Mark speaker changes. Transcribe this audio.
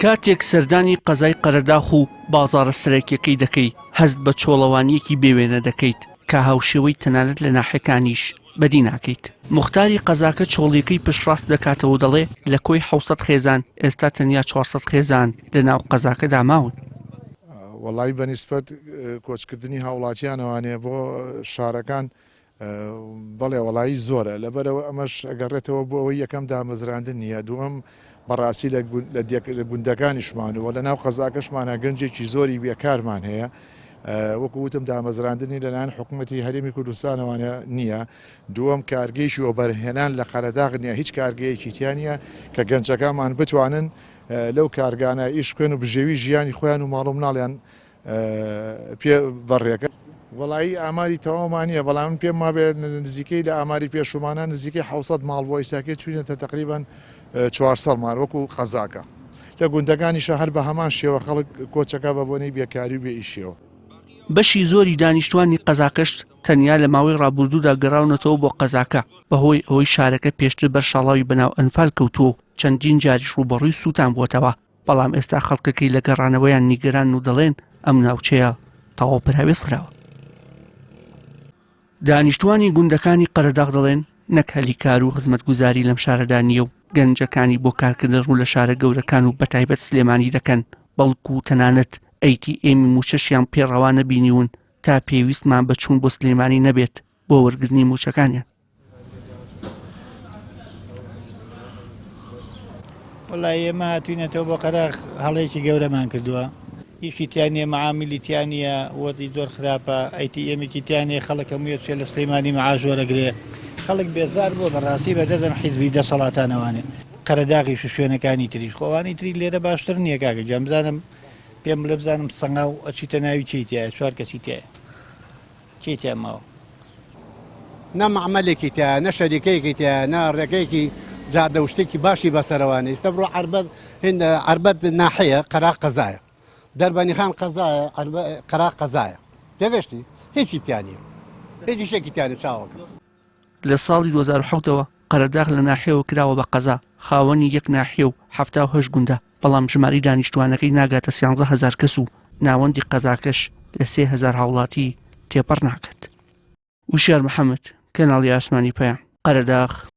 Speaker 1: کاتێک سەردانی قەزای قەرەداخ و بازاڕە سەرەکیەکەی دەکەی هەست بە چۆڵەوانیەکی بێوێنە دەکەیت کە هاوشێوەی تەنانەت لە ناحیەکانیش بەدی ناکەیت. موختاری قەزاکە چۆڵیەکەی پشتڕاست دەکاتەوە و دەڵێ لە کۆی 700 خێزان ئێستا تەنیا 400 خێزان لە ناو قەزاکەدا ماون.
Speaker 2: وەڵایی بە نیسبەت کۆچکردنی هاوڵاتیانەوانێ بۆ شارەکان بەڵێ وەڵایی زۆرە لەبەرئەوە ئەمەش ئەگەڕێتەوە بۆ ئەوەی یەکەم دامەزراندن نییە دووەم بەڕاستی لە گوندەکانیشمان و لە ناو قەزاکەشمانە گەنجێکی زۆری بێکارمان هەیە وەکو وتم دامەزراندنی لەلایەن حکوومەتی هەرێمی کوردستانەوانە نییە دووەم کارگەیەکی وەبەرهێنان لە قەرەداغ نییە هیچ کارگەیەکی تیا نییە کە گەنجەکانمان بتوانن لەو کارگانە ئیش بکەن و بژێوی ژیانی خۆیان و ماڵ و مناڵیان پێ بەڕێکە. وەڵایی ئاماری تەواومان نییە بەڵام من پێم وابێ نزیکەی لە ئاماری پێشوومانە نزیکەی 700 ماڵ بۆ ئیساکەی چوینەتە تقریبان 400 ماڵ وەکو قەزاکە لە گوندەکانیشە هەر بە هەمان شێوە خەڵک کۆچەکە بە بۆنەی بێکاری و بێ ئیشیەوە.
Speaker 1: بەشی زۆری دانیشتوانی قەزاکەش تەنیا لە ماوەی ڕابوردوودا گەڕاونەتەوە بۆ قەزاکە بەهۆی ئەوەی شارەکە پێشتر بەر شاڵاوی بەناو ئەنفال کەوتووە و چەندین جاریش ڕووبەڕووی سووتان بووەتەوە. بەڵام ئێستا خەڵکەکەی لە گەڕانەوەیان نیگەرانن و دەڵێن ئەم ناوچەیە تەواو پەراوێز خراوە. دانیشتوانی گوندەکانی قەرەداغ دەڵێن نەک هەلی کار و خزمەتگوزاری لەم شارەدا نییە و گەنجەکانی بۆ کارکردن ڕوو لە شارە گەورەکان و بەتایبەت سلێمانی دەکەن بەڵکو و تەنانەت ئەیتی ئێمی موچەشیان پێ ڕەوا نەبینیون تا پێویستمان بە چوون بۆ سلێمانی نەبێت بۆ وەرگرتنی موچەکانیان.
Speaker 3: وەڵایی ئێمە هاتوینەتەوە بۆ قەراغ هەڵەیەکی گەورەمان کردووە ئیشی تیا نییە مەعامیلی تیا نییە وەزی زۆر خراپە ئەیتی ئێمێکی تیا نییە خەڵک هەمووی ئەچێ لە سلەیمانی مەعاش وەرەگرێ خەڵک بێزار بووە بەڕاستی بە دەست ئەم حیزبی دەسەڵاتانەوانێ قەرەداغیش و شوێنەکانی تریش خۆ ئەوانی تری لێرە باشتر نییە کاکە گیان بزانم پێم بڵێ بزانم سەنگاو ئەچیتە ناوی کێی تیایە چوار کەسی تیایە کێی تیا ماوە؟
Speaker 4: نە مەعمەلێکی تیایە، نە شەریکەیەکی تیایە، نە ڕێگەیەکی جادە و شتێکی باشی بەسەرەوە نییە. ئیستا بڕۆ عەربەت، هین عەربەت ناحیە، قەراغ قەزایە. دەربەنیخان قەزایە، عەربە قەراغ قەزایە. تێگەشتی؟ هیچی تیا نییە. هیچ ئیشێکی تیا نییە چاوەکەم.
Speaker 1: لە ساڵی 2007 ەوە قەرەداغ لە ناحیەوە کراوە بە قەزا، خاوەنی یەک ناحیە و 78 گوندە، بەڵام ژمارەی دانیشتووانەکەی ناگاتە 13 هەزار کەس و ناوەندی قەزاکەش لە 3000 هاوڵاتی تێپەڕ ناکات. وشیار محەمەد، کەناڵی ئاسمانی پەیام، قەرەداغ.